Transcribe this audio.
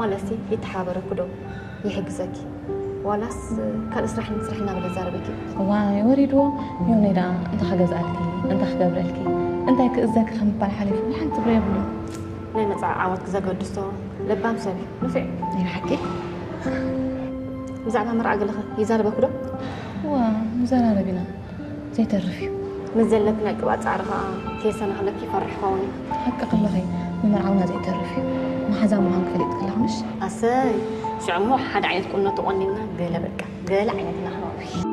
ዋላሲ ይተሓባበረኩ ዶ ይሕግዘኪ? ዋላስ ካልእ ስራሕ ንስራሕ እናበለ ዛረበኪ? እዋይ ወሪድዎ። ዮኒ ደኣ እንታይ ክገዝኣልኪ፣ እንታይ ክገብረልኪ፣ እንታይ ክእዘኪ ከም ምባል ሓሊፉ ሓንቲ ትብሎ የብሉን። ናይ መጻኢ ዓወት ክዘገድሶ ለባም ሰብ እዩ። ንፍዕ ናይ ብሓቂ ብዛዕባ መርዓ ገለኸ ይዛረበኩ ዶ? እዋ ንዘራረብ ኢና፣ ዘይተርፍ እዩ። ምስ ዘለኪ ናይ ቅባእ ጻዕሪ ኸኣ ከየሰናኽለኪ ይፈርሕ ኸውን እዩ። ሓቂ ከለኺ ንመርዓውና ዘይተርፍ እዩ። መሓዛ ምዃን ክፈልጥ ከለኺ ምሽ ኣሰይ ሽዑ እሞ ሓደ ዓይነት ቁኖ ተቖኒንና ገለ በቃ ገለ ዓይነት ኢና ክንወርሽ።